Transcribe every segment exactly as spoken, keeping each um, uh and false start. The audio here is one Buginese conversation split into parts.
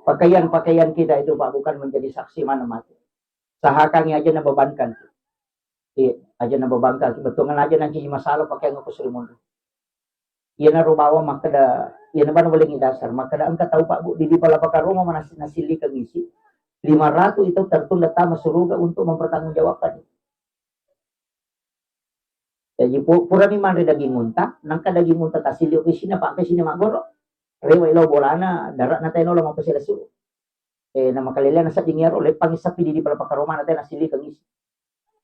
Pakaian-pakaian kita itu, Pak, bukan menjadi saksi mana mati. Sahakangi aja na bebankan. Iya, aja na bebankan. Betul aja nanti masalah pakaian aku sering mundur. Iyana ro bawang makkeda, iyana bana boleh dasar. Makkeda engka tau, Pak, Bu, di, di pala pakaroma manasi-, nasillikeng isi. Lima ratus itu tertunda tama suruga untuk mempertanggungjawabkan. Jaji pu-, purani manre daging unta, nangka daging unta tasilli ko isina, pampe sini maggoro. Rewa ilo bolana, darak na teno lo mampesele suru. Eh, nama kalelena sadding iyaro, leppangi sapi di, di pala pakaroma na tena silli kangisi.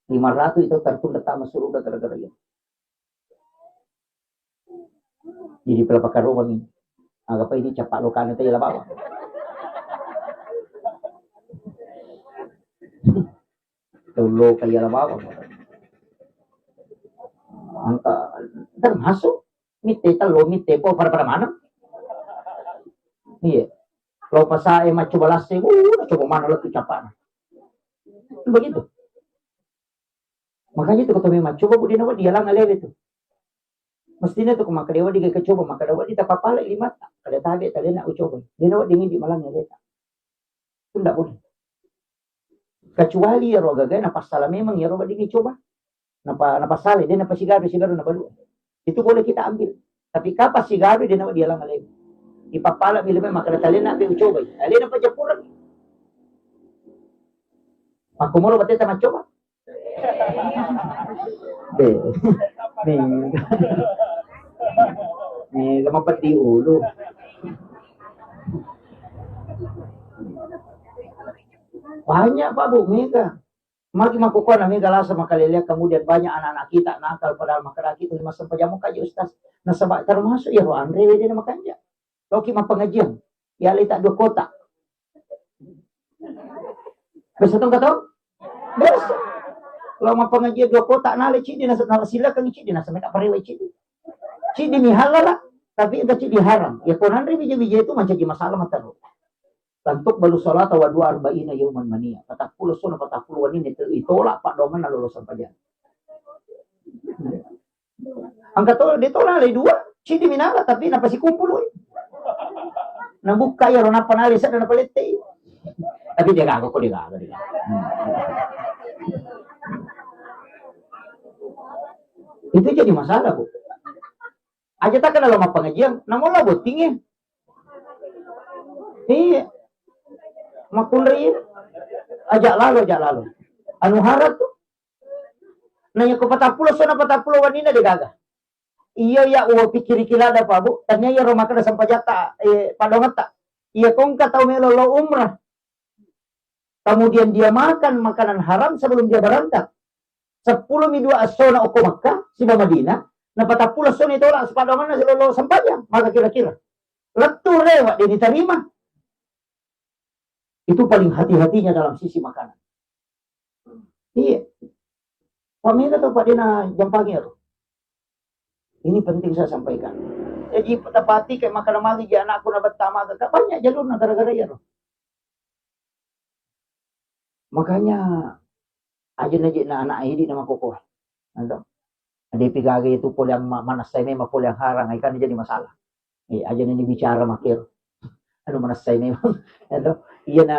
Lima ratus itu tertunda tama suruga gara-gara iya. Jadi pala pakaroma ni. Aga pa ini capak lokana teh la bawang. Tolo kaya la bawang. Angka termasuk mitte tello mitte po pada-pada mana? Iya. Lo pasae maccoba lasse, uh, coba mana lo tu capakna. Begitu. Makanya itu kata memang coba bu dena dia lang alewe tu. Mestinya tu maka dewa diga coba maka dewa di tapapala lima ta. Kada tabe talena ucoba. Dena wa dingin di malang aleta. Itu ndak boleh. Kecuali iyaro gagae napassala memang iyaro weddingngi coba. Napa-, napassala, de napasigaru, sigaru nabalu. Itu boleh kita ambil. Tapi kapang sigaru de nawedding dialang alai. Ipappala mi lima makkeda talena pe ucobai. Alena pajappureng. Makkumoro bateta maccoba. De. Mega. Mega mapeddi ulu. Banyak, Pak, Bu, mega. Magi makkukua na mega lasa makalelea, kemudian banyak anak-anak kita nakal padahal makkeda kita lima sempajang muka aja, Ustaz. Nasaba termasuk iyaro anre wede na makanja. Loki mappengajian. Ya leta dua kotak. Biasa tong katong? Biasa. Lo mappengajian dua kotak nale cidi nasa, nala silakan cidi nasa mena parewa cidi. Cidi mi halala, tapi enggak cidi haram. Ya konanre bija-bija itu mancaji masalah mata lo. Lantuk balu salata wa dua arba'ina yauman mania. Patappulo sona patappulo wenni itu itolak pak domanna lolo sempajang. Angka to, de to nalai dua, cidi minala tapi napasikumpului. Nabukka iyaro nappa nalai sedda napalettei. Tapi de gaga ko de gaga, de gaga. Hmm. Itu jadi masalah, Bu. Aja takkan dalam pengajian, namun lah bottingnya. Iya. Makunri iya. Ajak lalo, ajak lalo. Anu harap tuh. Nanya ko patappulo sona patappulo wenni na de gaga. Iya, iya, uwa pikiriki lada, Pak, Bu. Tania iya ro makkeda sempajata, eh, padongetta. Iya, kongka tau melo lo umrah. Kemudian dia makan makanan haram sebelum dia berangkat. Seppulo mi dua essona okko Makkah, siba Madinah, na patappulo essona itolak sipadonganna silolo sempajang, maka kira-kira. Lettu rewa de diterima. Itu paling hati-hatinya dalam sisi makanan. Iya. Pamega to Pak dena jampangi ero. Ini penting saya sampaikan. Jadi tepati kayak makanan magi ji anakku na betta maga, banyak jalurna gara-gara ero. Makanya aja na je na anak idi na makoko. Ado. Depi gaga itu pole yang ma-, manessai memang pole yang harang, ikan jadi masalah. Eh, aja ni bicara makir. Anu manessai memang. Ado. Iya na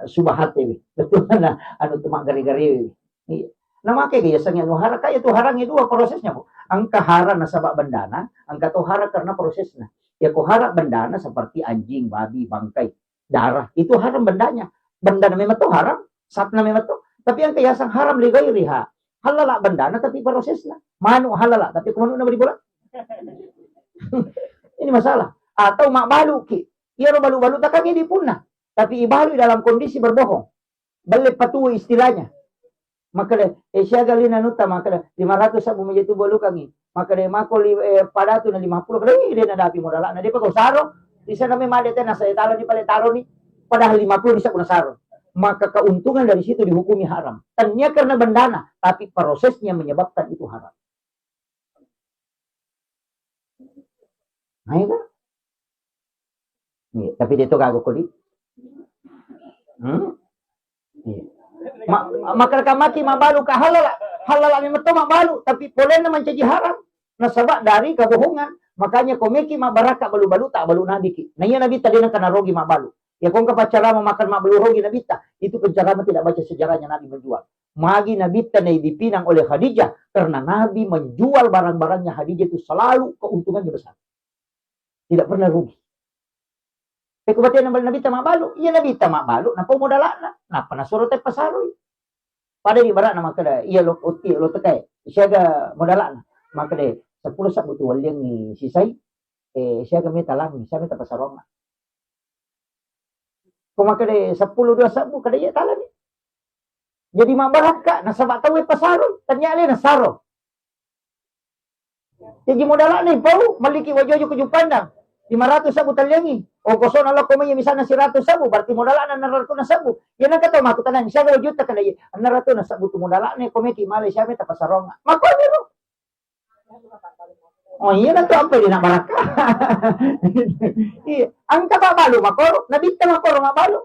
subahat ya. Betul mana? Anu tu mak gari-gari. Iya. Na make gaya sangnya nu harang, kaya tu harangnya dua prosesnya, Bu. Engka harang nasaba bendana, engka to harang karena prosesnya. Ya ko harang bendana seperti anjing, babi, bangkai, darah. Itu harang bendanya. Bendana memang to harang, satna memang to. Tapi yang kiasang haram li ghairiha. Halala bendana tapi prosesna. Manu halala tapi ko manu na beri bola. Ini masalah. Atau mak balu ki. Iya ro balu-balu takkan ini punna. Tapi ibalu dalam kondisi berbohong. Belle patu istilahnya. Makale, eh, siaga lina nutta, makale, lima ratus sabu meja tu bolu kami. Makale, mako li-, eh, padatu na lima puluh, kale, eh, de na dapi modalana, de pa kau saro, di sana me made tena saya talo ni pale taro ni, padahal lima puluh bisa kuna saro. Maka keuntungan dari situ dihukumi haram. Tania karena bendana, tapi prosesnya menyebabkan itu haram. Nah, iya kan? Iya, tapi de to gaga ko di. Hmm? Iya. Ma-, makkeda maki mabbalu ka halala, halala memang to mabbalu, tapi polena mancaji haram. Nasaba dari kebohongan. Makanya ko meki mabbarakka balu-balu, tak balu nabi ki. Nah, iya nabi tadi nang kana rogi mabbalu. Ya, ko engka paccarama makan mabbalu rugi Nabitta, itu penceramah tidak baca sejarahnya Nabi menjual. Magi Nabitta naidipinang oleh Khadijah, karena Nabi menjual barang-barangnya Khadijah itu selalu keuntungannya besar. Tidak pernah rugi. Pekko batena Nabitta mabbalu, iya Nabitta mabbalu, napau modala'na, nappa nasuro te pasaroi. Pada di bara'na makkeda, iya lo, otti lo tekai, siaga modala'na? Makkeda, seppulo sabbu tu walliangngi sisai, eh, siaga meta langi, siaga meta pasaronna. Ko makkeda seppulo dua sabbu, kada iya talani. Jadi mabbarakka, nasaba tau e pasaroi, tania le nasaro. Jaji modala'na ipau, melliki waju-waju ke Jupandang. Lima ratus sabbu talliangi. Oh, kosona lokko mai misalna seratus sabbu, berarti modala'na enam ratus sabbu. Ya, nengka tau makkutanang, siaga wajuta kada iya? Enam ratus sabbu tu modala'na, ko meki Malaysia meta pasaronna. Makkuaniro. Oh, iya, na tu apa dia nak barakka? Iya, engka mabbalu makoro, Nabitta makoro mabbalu.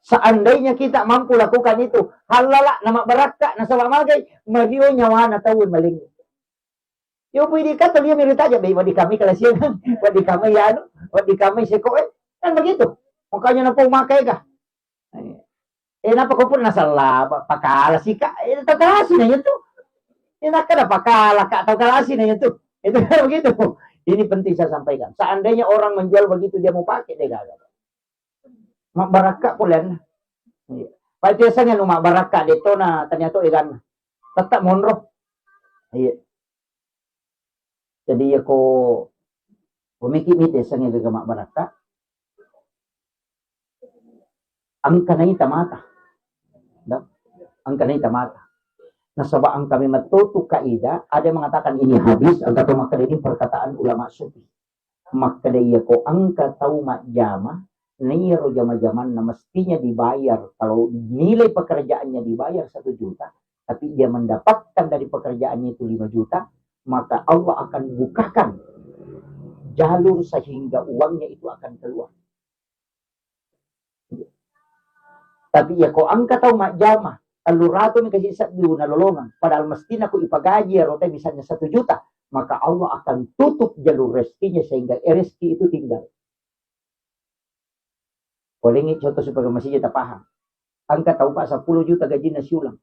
Seandainya kita mampu lakukan itu, halala na mabbarakka, nasaba magai, mario nyawana tau maling. Yo pui di kata dia mirip aja, be, wadi kami kalasian, wadi kami ya anu, wadi kami seko, eh. Kan begitu. Makanya napau makai kah? Eh, napa ko pun nasalla, pa-, pakala sika, eh, tau kalasi nanya tu. Eh, nakkeda pakala ka, tau kalasi nanya tu. Itu kan begitu. Ini penting saya sampaikan. Seandainya orang menjual begitu, dia mau pakai, dia gagal. Mabbarakka poleanna. Iya. Pai biasanya nu mabbarakka, de tona ternyata eganna. Tetap monro. Iya. Jadi, iya ko, ko meki mite sengnge gaga mabbarakka, engka naita mata. Da? Engka naita mata. Nasaba engka memang to tu kaidah, ada yang mengatakan ini hadis, engka to makkeda ini perkataan ulama sufi. Makkeda iya ko engka tau majjama, na iyaro jama-jamanna mestinya dibayar, kalau nilai pekerjaannya dibayar satu juta, tapi dia mendapatkan dari pekerjaannya itu lima juta, maka Allah akan bukakan jalur sehingga uangnya itu akan keluar. Tapi iya ko engka tau majjama, tellu ratu mi kasi sebbu nalolongeng, padahal mestinya ko ipagaji ero te misalnya satu juta, maka Allah akan tutup jalur rezekinya sehingga rezeki itu tinggal. Polengi contoh supaya masih tapaham. Engka tau, Pak, seppulo juta gajinna siuleng.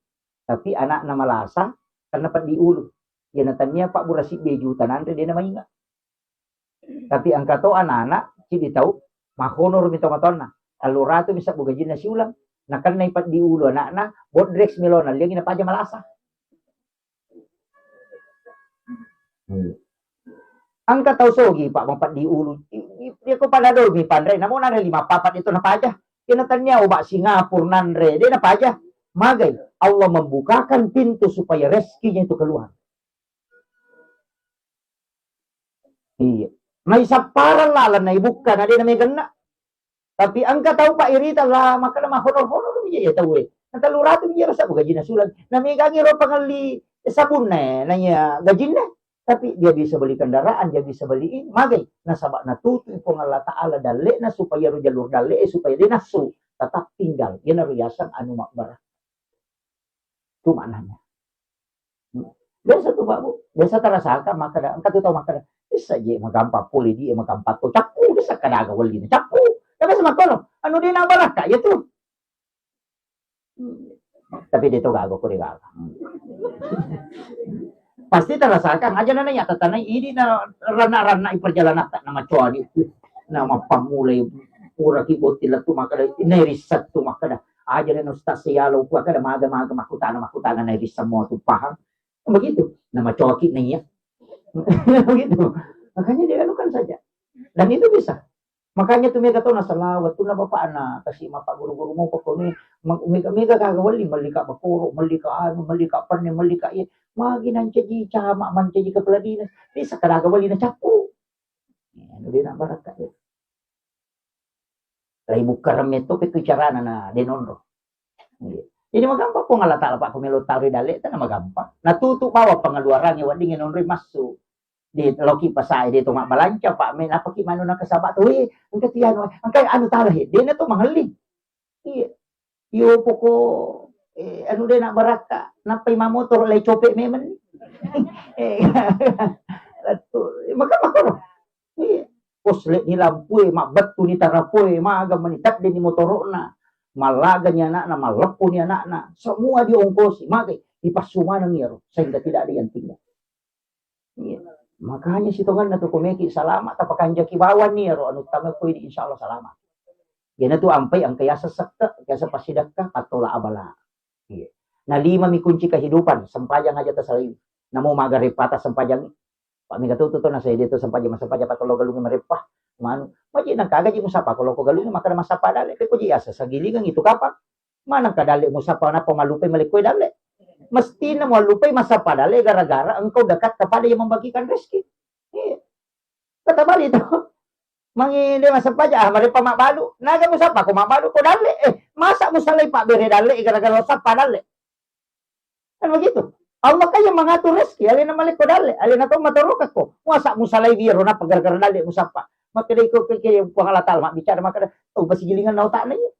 Tapi anakna malasa, karena peddi ulu. Iya na tania, Pak, burasi dua juta nanre, de na mainga. Tapi engka to anak-anak, cidi tau, mahonor mi to matonna. Tellu ratu mi sebbu gajinna siuleng. Nakennai peddi ulu anakna, bodrex milona, liangi napaja malasa. Hmm. Engka tau sogi, Pak, mapeddi ulu. I-, i-, iya ko panadol mi panre, namo nanre lima papat itu napaja. Iya na tania obat Singapura nanre, de napaja. Magai, Allah membukakan pintu supaya rezekinya itu keluar. Iya. Naisapparang lalang naibukka, na de na meganna. Tapi engka tau, Pak, irita la makkeda mahonor-honor mi iya tauwe. Na tellu ratu mi iya rasa gajinna siuleng. Na megangi ro pangelli sabunna, na iya gajinna. Tapi dia bisa beli kendaraan, dia bisa beli ini, magai. Nasaba natutu Puang Allah Ta'ala dalle'na supaya ro jalur dalle'e supaya de nassu. Tetap tinggal. Iyanaro riaseng anu mabbara. Itu maknanya. Biasa tu, Pak, Bu. Biasa tarasakan makkeda, engka tu tau makkeda, "Bisa je magampang pole di, magampang to cappu, bisa kadaga wellina cappu." Kan biasa makkono, anu de na barakka, iya tu. Tapi de to gaga, ko de gaga. Pasti tarasakan, aja nana ya tatanai, idi na ranna-ranna i perjalanan tak nama cuali. Nama pamulai pura ki botting lettu makkeda, nai risseng tu makkeda. Aja na ustaz sialo ku kada maga-maga makkutana-makkutana nai risseng mua tu paham. Begitu. Nama coki nai ya. Begitu. Makanya dianukan saja. Dan itu bisa. Makanya tu mega tona salawat, tu na bapakna kasi mapa guru-guru mau pokoknya mega-mega gaga wali, melika bakoro, melika anu, melika penne, melika iya. Magi nancaji camat, mancaji kepala dinas. Bisa kadaga wali na cappu. Iya, anu de na barakka ya. Lai bukkareng metto pe tu carana na de nonro. Iya. Jadi magampang Puang Allah Ta'ala, Pak, ko melo taro dalle tana magampang. Na tutu bawa pengeluarannya wedding nonroi massu. Di loki pasai de to mabbalanca, Pak, me napaki manu na kesaba tu, eh, engka tianu, engka anu taro he, de na to mangelli. Iya. Iyo poko, eh, anu de na barakka, nappai mamotoro lai cope memang. Eh, lettu, maka makoro. Iya. kosle'ni lampue, mabbettuni tarapoe, maga mani teddeni motoro'na, mallagani ana'na, malleppuni ana'na, semua diongkosi, magai, dipassu maneng iyaro, sehingga tidak ada yang tinggal. Iya. Makanya sitongenna tu komeki salama, tapakanjaki bawanni iyaro anu tama koi di, insya Allah salama. Iyanatu ampai engka yaseng sekke, yaseng passidekka, attola abala. Iya. Na lima mi kunci kehidupan, sempajang aja tasalai. Namo maga repata sempajang. Pak mega tu tu na saya dia tu sempajang, sempajang patolo galungi merepah. Manu, maji nang kaga ji musapa kalau ko galungi maka masapa dale, pe ko ji asa sagilingan itu kapang. Maneng ka dalle musappa nappa mallupai malekkoe dalle. Mestina mallupai masappa dalle gara-gara engkau dekat kepada yang membagikan rezeki. Iya. Kata balik itu. Mangi dia masappa aja, ah, mereka mabbalu. Naga musappa ko mabbalu ko dalle. Eh, masa musalai pak bere dalle gara-gara sappa dalle. Kan begitu. Allah kan yang mengatur rezeki, alena malekko dalle, alena to matorokakko. Masa musalai biro nappa gara-gara dalle musappa. Maka dari ko ke, ke, Puang Allah Ta'ala mak bicara maka oh basigilingan na otakna iya.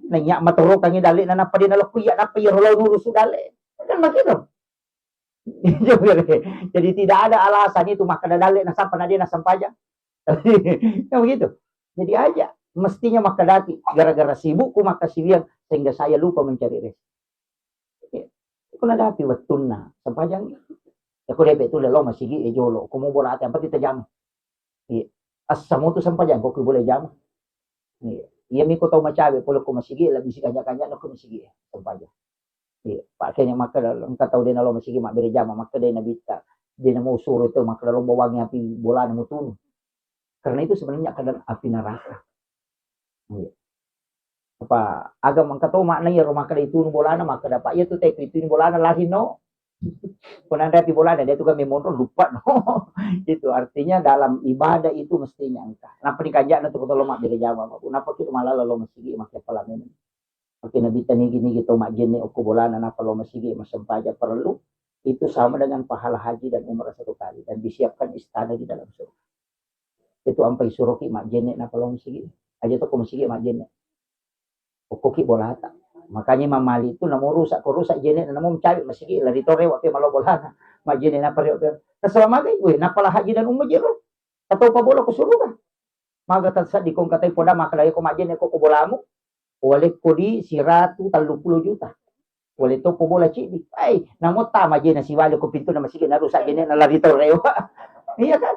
Nanya matorokangngi dalle na nappa dia nalokku iya nappa iyaro lao nurusu dalle. Kan begitu. Jadi tidak ada alasan itu maka dalle na sapa na dia na sempajang. Kan begitu. Jadi aja mestinya maka dati gara-gara sibukku maka siwiang sehingga saya lupa mencari rezeki. Iya. Ko nadapi wettunna sempajang. Ya ko depe tu lelo masigi e jolo. Ko mau bola ate apa kita jam. Iya. Assamo tu sempajang ko boleh jam. Iya. Iya miko tau macawe pole ko masigi lebih si kanja-kanja ko masigi e sempajang. Iya. Pakainya maka engka tau dena lo masigi mabbere jama maka dena bitta dena mau suruh itu maka lo bawangi api bolana mutunu. Karena itu sebenarnya keadaan api neraka. Iya. Apa aga mangka to makna iya ro makkeda itunu bolana, makkeda, "Pak, iya tu teko itunu bolana lari no." Punna ada pi bolana dia tu kan memonro lupa no. Itu artinya dalam ibadah itu mestinya engka. Napa ni kanjana tu ko tolo mabbere jama, Pak. Napa kita malah lo masigi makke pala memang. Oke, Nabitta nigi-nigi tau majjenne okko bolana napa lo masigi massempajang parellu, itu sama dengan pahala haji dan umrah satu kali dan disiapkan istana di dalam surga. Itu ampai suroki majjenne napa lo masigi. Aja to ko masigi majjenne. Okkoki bolata. Makanya Imam Malik itu namo rusak, ko rusak jenne namo mencari masigi lari to rewa pe malo bolana. Majjenne napa rewa pe. Keselamagai, weh, napa lah haji dan umrah jero. Atau pa bola ko surga. Maga tassaddi kong katai poda makkeda ko majjenne ko, ko bolamu, walekko di siratu telluppulo juta. Wale to ko bola ciddi. Ai, namo ta majjenne siwale ko pintu na masigi na rusak jenne na lari to rewa. Iya kan?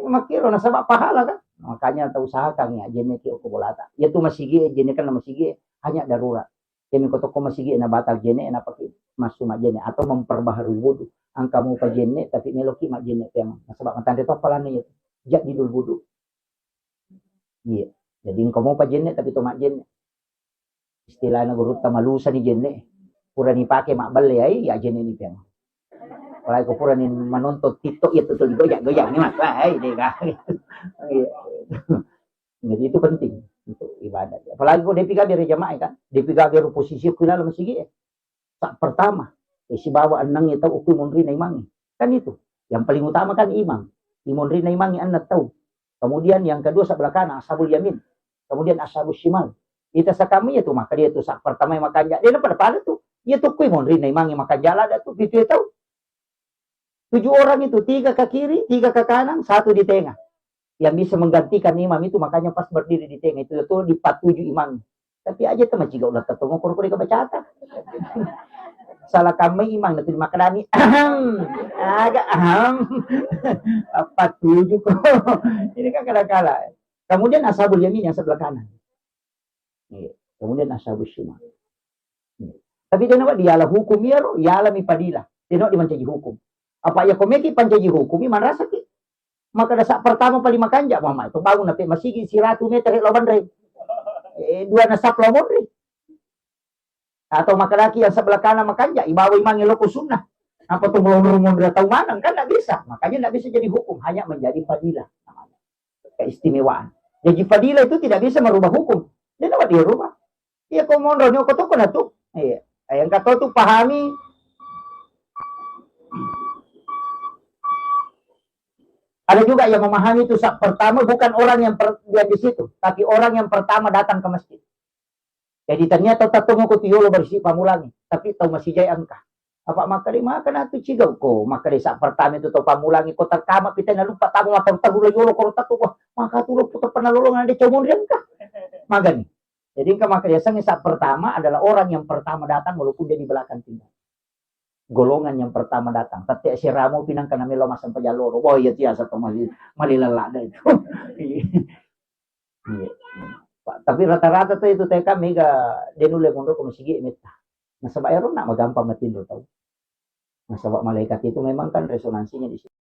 Makkiro nasaba pahala kan? Makanya tau usahakan ya jenne ki ko bolata. Ya tu masigi jenne kan masigi hanya darurat. Kemi ko tokko masigi na batal jenne na pake massu majjenne atau memperbaharui wudu. Angka mupa jenne tapi meloki majjenne peang. Nasaba matanre to palanna ya. Jadi dul wudu. Iya. Jadi engka mopa jenne tapi to majjenne. Istilahna gurutta malusa ni jenne. Pura ni pake mabbelle ai ya jenne ni peang. Apalagi ko pura ni menonton TikTok ya tuh goyang-goyang ni mas. Wah, ai dega. Iya. Jadi itu penting untuk ibadah. Apalagi ko depi gabe ri jamaah kan. Depi gabe ri posisi ku dalam masigi. Sa pertama, eh, sibawa enneng tau okko monrinna imangnge. Kan itu. Yang paling utama kan imang. Imonrinna imangnge enneng tau. Kemudian yang kedua sebelah kanan ashabul yamin. Kemudian ashabus shimal. Ita sakami ya tu maka dia tu sa pertama yang makanja. Dia pada pada tu. Iya tu kui monrinna imangnge makanja lada tu pitu tau. Tujuh orang itu, tiga ke kiri, tiga ke kanan, satu di tengah. Yang bisa menggantikan imam itu, makanya pas berdiri di tengah itu, itu dipatuju imam. Tapi aja teman jika udah ketemu kurkuri ke bacata. Salah kami imam itu dimakanami. Ahem. Agak ahem. Apa tujuh kok. Ini kan kadang-kadang. Kemudian ashabul yamin yang sebelah kanan. Iya. Kemudian ashabus shimal. Iya. Tapi dia nawa diala hukum iyaro, iala mi padila. Dia nawa dimancaji hukum. Apa ya komeki pancaji hukum, manrasaki. Maka dasar pertama paling makanja, mama itu bangun nape masigi siratu meter lo banre. Eh, dua nasab lo monri. Atau makanaki yang sebelah kanan makanja, ibawa imangnge loko sunnah. Apa tu melonrong-lonrong tau maneng kan tidak bisa. Makanya tidak bisa jadi hukum, hanya menjadi fadilah namanya. Keistimewaan. Jadi fadilah itu tidak bisa merubah hukum. Dia dapat dirubah. Iya ko monro ni ko toko na tu. Iya. Yang kata tu pahami. Ada juga yang memahami itu sa- pertama bukan orang yang per- yang di situ, tapi orang yang pertama datang ke masjid. Jadi ternyata tattongo ko tu yolo berisi pamulangi, tapi tau masijai engka. Apa makkeda, makkeda tu cigau ko, makkeda sa pertama itu to pammulangi ko terkama pita na lupa tamu mata tahu lo yolo ko tahu wah, maka tu lo putar pernah lolong ada comon riangka. Magani. Jadi engka makkeda sangi sa pertama adalah orang yang pertama datang walaupun dia di belakang tinggal. Golongan yang pertama datang. Tette siramo pinang kana melo masang pajalloro. Wah, iya tiasa to mali, mali lelak deh. Iya. Iya. Pa-, tapi rata-rata tuh itu T K mega de nulle monro ko masigi metta. Nasaba ero na magampang matinro tau. Nasaba malaikat itu memang kan resonansinya di situ.